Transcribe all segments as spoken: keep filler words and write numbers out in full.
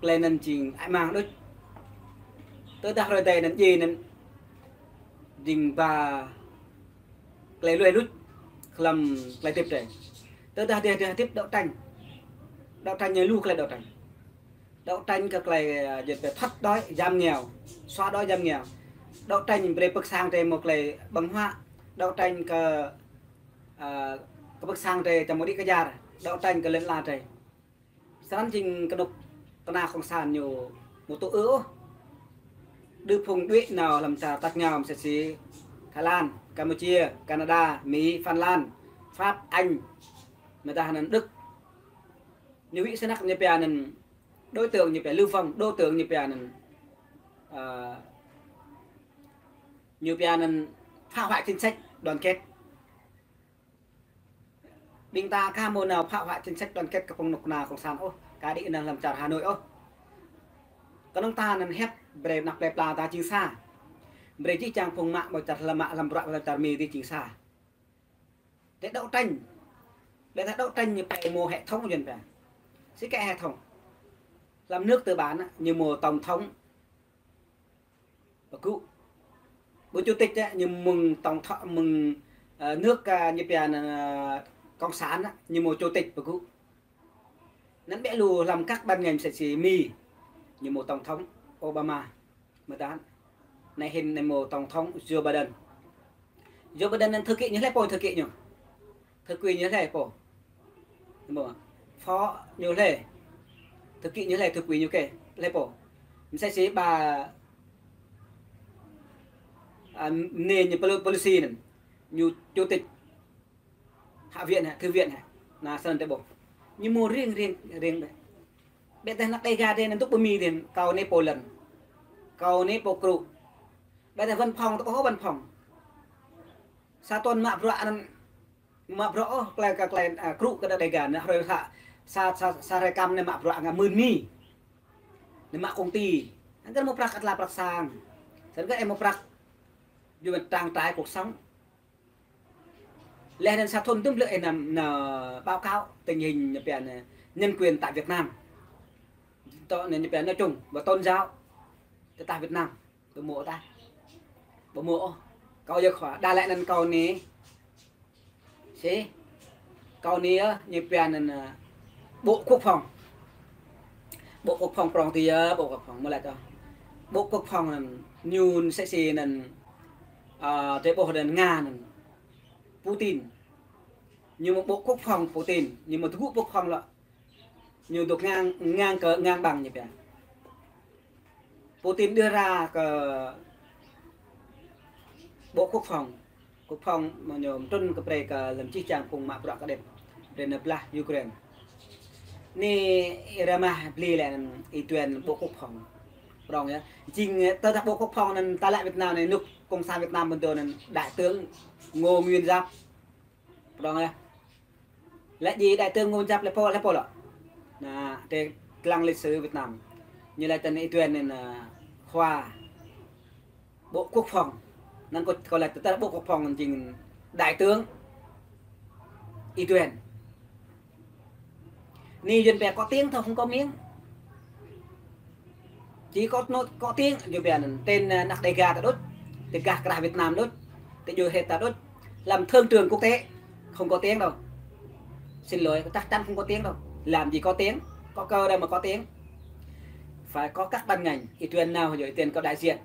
Tơlơi anŭn jing ai mang đôč. Tơdah hrơi adai anŭn djai anŭn jing ba tơlơi luai luč hlăm tơlơi hơdip drơi. Tơdah dêh dêh hơdip đấu tranh. Đấu tranh ñu lu tơlơi đấu tranh. Đấu tranh kơ tơlơi, ơ, jơt pĕ thoát đói giảm nghèo, xóa đói giảm nghèo. Đấu tranh brơi pơ̆k sang drơi mơ̆ tơlơi ƀơ̆ng huă. Đấu tranh kơ, ơ, kơ pơ̆k sang drơi čang mơ̆ đĭ kơjar. Đấu tranh kơ lŏn ala drơi. Srăng jing kơnuk kơna cộng sản ñu mơ̆ tŭ ư ôh. Đư phung đuĕ nao hlăm čar tač ngao mơsĕ si Thái Lan, Campuchia, Canada, Mỹ, Phần Lan, Pháp, Anh, mơdah anŭn Đức. Ñu wĭ snăk ñu pia anŭn đối tượng ñu pia Lưu Vong, đối tượng ñu pia anŭn, ơ, ñu pia anŭn phá hoại chính sách đoàn kết. Ƀing ta aka mơ̆ nao phá hoại chính sách đoàn kết kơ phung kơnuk kơna cộng sản ôh, aka đĭ nao hlăm čar Hà Nội ôh. Kơnơ̆ng ta anŭn hiăp brơi anăp plơi pla ta jing sa. Brơi jih jang phung mă ƀơi čar hlăm mă hlăm bruă hlăm čar Mi tih jing sa. Tơlơi đấu tranh. Ƀĕ tơlơi đấu tranh ñu pia mơ̆ hệ thống yuan pia. Sĭ kơ hệ thống. Hlăm nước tư bản á, ñu mơ̆ tổng thống. Pơgŭ. Ƀu chủ tịch á, ñu mơ̆ng tổng thống mơ̆ng, ơ, nước, ơ, ñu pia anŭn, ơ, cộng sản á, ñu mơ̆ chủ tịch pơgŭ. Anŭn ƀĕ lu hlăm các ban ngành mơsĕ si Mi, ñu mơ̆ tổng thống Obama. Mơdah anai hĭn anai mơ̆ tổng thống Joe Biden. Joe Biden anŭn thư ký ñu hlơi pô thư ký ñu. Thư ký ñu hlơi pô. Mơ̆ phó ñu hlơi. Thư ký ñu hlơi, thư ký ñu kơ hlơi pô. Mơsĕ si ba, ơ, anai ñu pô-, policy anŭn. Ñu chủ tịch Hạ viện hă, thư viện hă. Anŭn srăng tơ ƀuh. Ñu mơ̆ riêng, riêng, riêng ƀĕ. Ƀĕ tơdah anăp Đêga drơi anŭn tŭ ƀơi Mi drơi, kâo anai pô lŏn. Kâo anai pô krŭ. Ƀĕ tơdah văn phòng tơ ƀuh văn phòng. Sa tuần mă bruă anŭn, mă bruă ôh, tơlơi kơ tơlơi, ơ, krŭ kơ Đêga anŭn hrơi sa, sa, sa, sa hrơi kăm anai mă bruă ngă mưn Mi. Anai mă công ty. Anŭn kơ mơ̆ prăk atla prăk sang. Srăng kơ ih mơ̆ prăk. Yua mơ̆n trang trải cuộc sống. Lĕ anŭn sa thŭn tŭm lĕ ih nao, nao báo cáo tình hình ñu pia anŭn nhân quyền tại Việt Nam. Tơ anŭn ñu pia nói chung và tôn giáo. Tơdah Việt Nam. Ƀu mơ̆ tah. Ƀu mơ̆ ôh. Kâo yua khua. Đa lĕ anŭn kâo anai. Sĭ. Kâo anai yơh, ñu pia anŭn, ơ, Bộ Quốc phòng. Bộ Quốc phòng prong tih yơh, Bộ Quốc phòng mơ̆ lĕ tơ. Bộ Quốc phòng anŭn, ñu mơsĕ si anŭn, ơ, tơ ƀuh anŭn Nga anŭn. Putin. Ñu mơ̆ Bộ Quốc phòng Putin, ñu mơ̆ tơgŭ quốc phòng lŏ. Ñu dŏ ngang, ngang kơ, ngang bằng ñu pia. Putin đưa ra kơ Bộ Quốc phòng. Quốc phòng mơ̆ ñu trŭn kơ brơi kơ lăm jih jang phung mă bruă kơ đĕp. Brơi nao blah Ukraine. Anai ih rơmah bli lĕ anŭn ih tuen Bộ Quốc phòng. Prong yơh. Jing tơdah Bộ Quốc phòng anŭn ta lĕ Việt Nam anai nước Cộng sản Việt Nam ƀơi anŭn Đại tướng Ngô Nguyên Giáp. Prong yơh. Lĕ jing Đại tướng Ngô Giáp lĕ pô, lĕ pô lŏ. Anŭn, tơ lăng lịch sử Việt Nam. Ñu lĕ tơ anai ih tuen anŭn, ơ, khua Bộ Quốc phòng. Anŭn kâo, kâo lĕ tơ, tơ Bộ Quốc phòng jing Đại tướng ih tuen. Anai yuan pia có tiếng thôi không có miếng. Chỉ có nói, có tiếng, ñu pia anŭn, tên, ơ, anăp Đêga ta đôč, tơ gah krah Việt Nam đôč, tơ djru hĕ ta đôč, làm thương trường quốc tế, không có tiếng đâu. Xin lỗi, chắc chắn không có tiếng đâu. Làm gì có tiếng, có cờ đâu mà có tiếng. Phải có các ban ngành, ih tuen nao, rồi ih tuen kâo đại diện,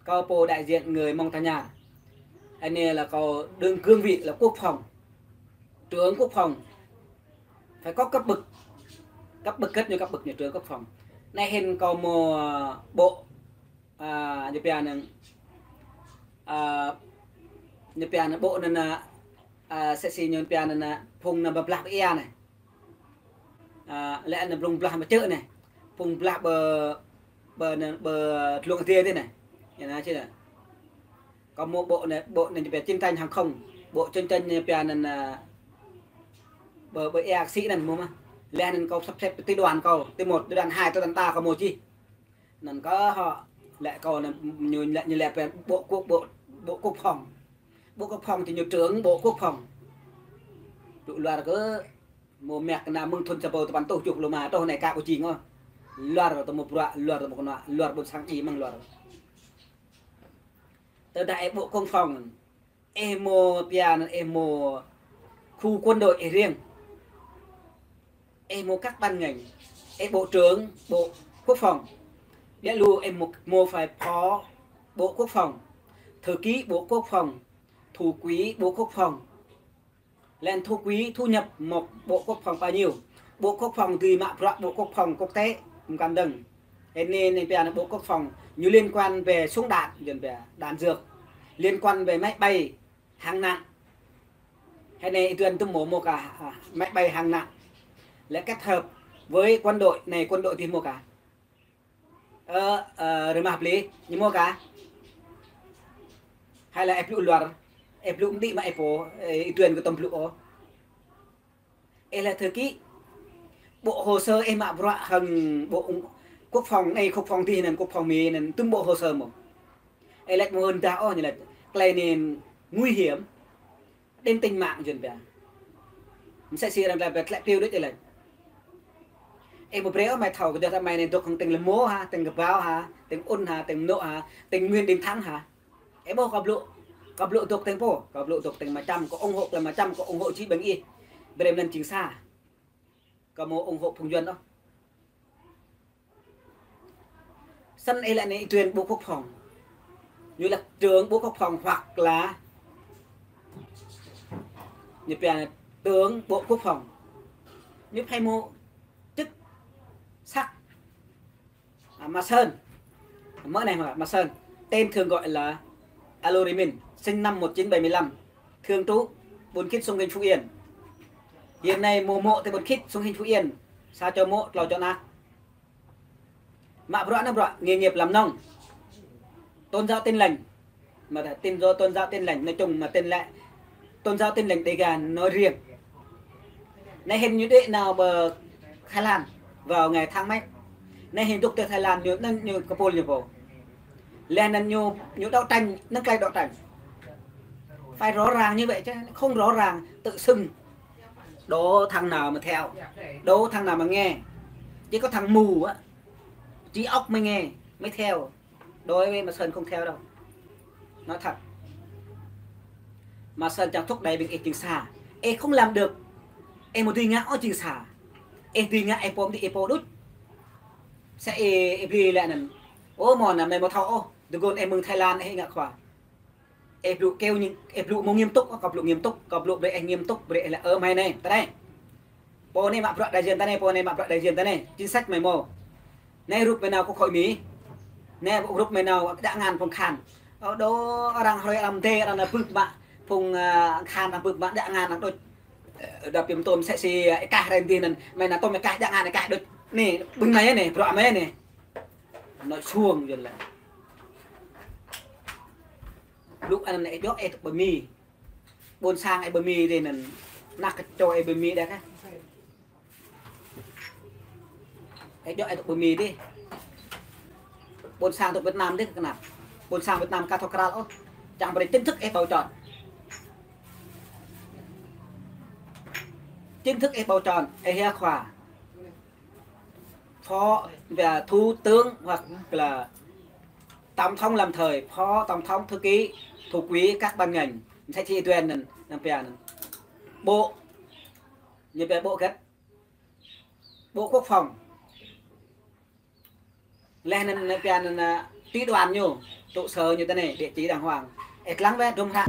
kâo pô đại diện người Montagnard. Anai là kâo đương cương vị là quốc phòng, trưởng quốc phòng. Phải có cấp bậc. Cấp bậc hơget ñu cấp bậc ñu trưởng quốc phòng. Anai hĭn kâo mơ̆, ơ, bộ, ơ, ñu pia anŭn, ơ, ñu pia anŭn bộ anŭn, ơ, ơ, mơsĕ si ñu pia anŭn, ơ, phung anŭn pơblah pơ ia anai. Ơ, lĕ anŭn blung blah mơčơ̆ anai. Phung blah pơ, pơ anŭn, pơ dlông adai tih anai. Ñu anŭn či anŭn. Kâo mơ̆ bộ anai, bộ anai ñu pia chiến tranh hàng không, bộ chiến tranh ñu pia anŭn, ơ, pơ, pơ ia kơ sĭ anŭn mơ̆ mơ̆. Lĕ anŭn kâo sắp xếp ti đoàn kâo, ti một, ti đoàn hai, ti đoàn ba kâo mơ̆ čih. Anŭn kâo hŏ, lĕ kâo anŭn ñu lĕ, ñu lĕ pia bộ quốc, bộ, bộ quốc phòng. Bộ quốc phòng či ñu trưởng bộ quốc phòng. Tŭ luar kơ mơ̆ mĕk kơ anai mơ̆ng thŭn sa rơbâo tơpăn rơtuh tơjuh pluh rơma truh anai aka ƀu jing ôh. Luar tơmô bruă, luar tơmô kơnuk, luar ƀôn sang ih mơ̆ng luar. Tơdah ih bộ quốc phòng, ih mô pia anŭn, ih mô khu quân đội ih riêng. Ih mô các ban ngành, ih bộ trưởng bộ quốc phòng. Biă lu ih mô, mô phải phó bộ quốc phòng, thư ký bộ quốc phòng, thủ quỹ bộ quốc phòng. Lên thu quỹ thu nhập một bộ quốc phòng bao nhiêu? Bộ quốc phòng dưi mă bruă bộ quốc phòng quốc tế, ƀu kăn dơ̆ng. Hơnai anai pia anŭn bộ quốc phòng, ñu liên quan về súng đạn, dơn pia, đạn dược, liên quan về máy bay hạng nặng. Hơnai anai ih tuan tŭ mô mô kah, à, máy bay hạng nặng. Lĕ kết hợp với quân đội, anai quân đội dưi mô kah. Ơ, ơ, rơmah bli, ñu mô kah? Hay là ih blŭ luar, ih blŭ mơ̆n đĭ mă ih pô, ơ, ih tuan kơ tơm blŭ ôh. Ih lĕ thư ký, bộ hồ sơ ih mă bruă hăng bộ quốc phòng, anai quốc phòng dih anŭn, quốc phòng Mi anŭn, tŭm bộ hồ sơ mơ̆n. Ih lĕ mơ̆n dah ôh, ñu lĕ tơlơi anai nguy hiểm đến tính mạng dơn pia. Mơsĕ si arăng tơlơi pia tlĕ piu đôč ih lĕ. Ih ƀu brơi ôh mơi thâo kơ dah tơmơi anai dŏ hăng tỉnh Lâm Mô hă, tỉnh Gabao hă, tỉnh Ŭn hă, tỉnh Mnô hă, tỉnh Nguyên Định Thắng hă. Ih ƀuh kâo blŭ, kâo blŭ dŏ tỉnh pô, kâo blŭ dŏ tỉnh mơčăm, kâo ủng hộ tơlơi mơčăm, kâo ủng hộ či ƀing ih. Brơi mơ̆n jing sa. Kâo ƀu ủng hộ phung Yuan ôh. Snăn ih lĕ anai ih tuan bộ quốc phòng. Ñu lĕ trưởng bộ quốc phòng hoặc là ñu pia tướng bộ quốc phòng. Ñu phải mô chức sắc. À, Mã Sơn. Mơ̆ anai hă, Mã Sơn. Tên thường gọi là Alô Ri Min, sinh năm một chín bảy mươi lăm, thường trú Ƀuôn Khit, Sông Hinh, Phú Yên. Hiện nay mô mô tơ Ƀuôn Khit, Sông Hinh, Phú Yên, sa čô mô, klâo čô ană. Mă bruă anai bruă nghề nghiệp làm nông. Tôn giáo Tin Lành. Mà tin do tôn giáo Tin Lành nói chung mà tin lĕ tôn giáo Tin Lành Đêga nói riêng. Anai hĭn ñu đĭ nao pơ Thái Lan vào ngày tháng mấy. Anai hĭn dŏ tơ Thái Lan ñu, anŭn ñu kơpul ñu pô. Lĕ anŭn ñu, ñu đấu tranh, anŭn tơlơi đấu tranh. Phải rõ ràng như vậy chứ, không rõ ràng tự xưng. Đố thằng nào mà theo, đố thằng nào mà nghe. Chỉ có thằng mù á, trí óc mới nghe, mới theo. Đối với Mã Sơn không theo đâu. Nói thật. Mã Sơn chẳng thúc đẩy ƀing ih jing sa. Ih không làm được. Ih ƀu dưi ngă ôh jing sa. Ih dưi ngă ih pô mơ̆n đĭ ih pô đôč. Sa ih, ih bri lĕ anŭn. Ơ mơ̆n anai mơi ƀu thâo ôh. Tơguan ih mơ̆ng Thái Lan ih ngă khua. Ih blŭ kơ ñu, ih blŭ mơ̆ nghiêm túc, kâo blŭ nghiêm túc, kâo blŭ brơi ih nghiêm túc, brơi ih lĕ ơ mơi anai, tơ anai. Pô anai mă bruă đại diện tơ anai, pô anai mă bruă đại diện tơ anai, chính sách mơi mô. Anai rup mơi nao quốc hội Mi. Anai rup mơi nao đa ngăn phung khan. Ơ, đô arăng hrơi arăng mơdê, arăng nao bưp mă phung, ơ, khan arăng bưp mă đa ngăn arăng đôč. Ơ, đa piăm tôm sĕ si, ơ, ih kah rai dih anŭn, mơi nao tôm ih kah đa ngăn ih kah đôč. Anai, ƀing mơi anai, bruă mơi anai. Nói suông dơn lĕ. Blŭ anŭn ih djơ̆ ih tŭk ƀơi Mi. Ƀôn sang ih ƀơi Mi dih anŭn. Ană kơčô ih ƀơi Mi đah kah. Ih djơ̆ ih tŭk ƀơi Mi dih. Ƀôn sang tŭk Việt Nam dih kơnăp. Ƀôn sang Việt Nam ka thâo krăl ôh. Čang brơi chính thức ih bầu chọn. Chính thức ih bầu chọn, ih hia khua. Phó, và thủ tướng hoặc là tổng thống lâm thời, phó tổng thống, thư ký, thủ quỹ các ban ngành, mơsĕ si ih tuan anŭn, anŭn pia anŭn. Bộ, ñu pia bộ gĕt. Bộ Quốc phòng. Lĕ anŭn, anŭn pia anŭn, à, ti đoàn ñu, trụ sở ñu tơ anai, địa chỉ đàng hoàng. Ih lăng wơ̆t hơdôm hră.